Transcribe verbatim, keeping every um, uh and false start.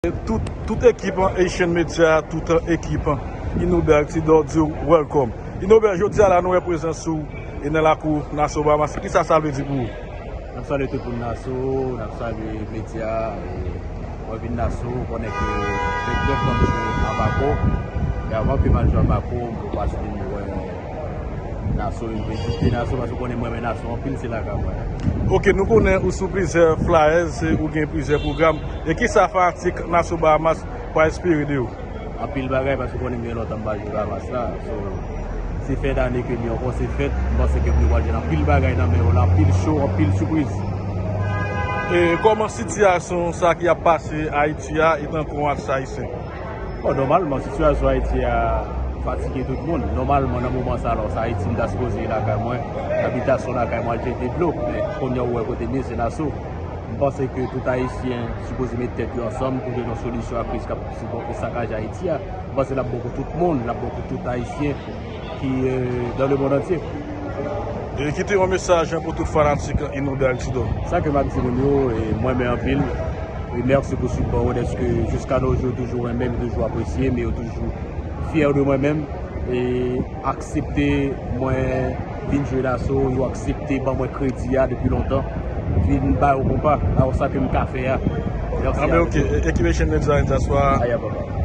Tout, tout ekip Haitian Media, tout ekip Inobert Tidor di w welcome. Inobert, jodi a la nou wè prezans ou e nan lakou Nassau Bahamas. Kisa sa vle di pou ou? N ap salye tout moun Nassau, n ap salye medya. E mwen vin Nassau, ou konnen ke vennèf m ap jwe a Mako. E avan ke m al jwe a Mako, m pase vin wè Nassau, m vizite Nassau paske ou konnen mwen renmen Nassau anpil, se lakay mwen. Ok, nou konnen ou sou plizyè flyers, ou gen plizyè pwogram. E kisa fanatik Nassau Bahamas pral espere de ou? Anpil bagay paske ou konnen m gen lontan m pa jwe Bahamas la. So, se fèt ane ke li ankò, se fèt. M panse ke nou pral jwenn anpil bagay nan men yo la, anpil show, anpil sipriz. E kòman sitiyasyon sa ki ap pase Ayiti a e tankou yon atis ayisyen? Bon, nòmalman, sitiyasyon Ayiti a fatige tout moun. Nòmalman, nan moman sa la, sa Ayiti m ta sipoze lakay mwen, abitasyon lakay mwen al jete dlo. Men kounye a ou wè kote m ye, se Nassau. M panse ke tout Ayisyen sipoze met tèt yo ansanm pou jwenn yon solisyon a kriz k ap sakaje Ayiti a. M panse l ap bon pou tout moun, l ap bon pou tout Ayisyen ki euh, dans le monde entier. E kite yon mesaj pou tout fanatik Inobert Tidor. Sa ke m ap di moun yo, e mwen renmen anpil. E mèsi pou sipò yo, dèske jiska nos jours yo toujou renmen m, toujou apresye m, e yo toujou fyè de mwen menm. E aksepte mwen vin jwe Nassau, yo aksepte ban mwen kredi a depi lontan. Vin ba yo konpa, alò sa ke m ka fè a. Mèsi. Anben, ok. Ekip Haitian Media Diaspora. Aya baba.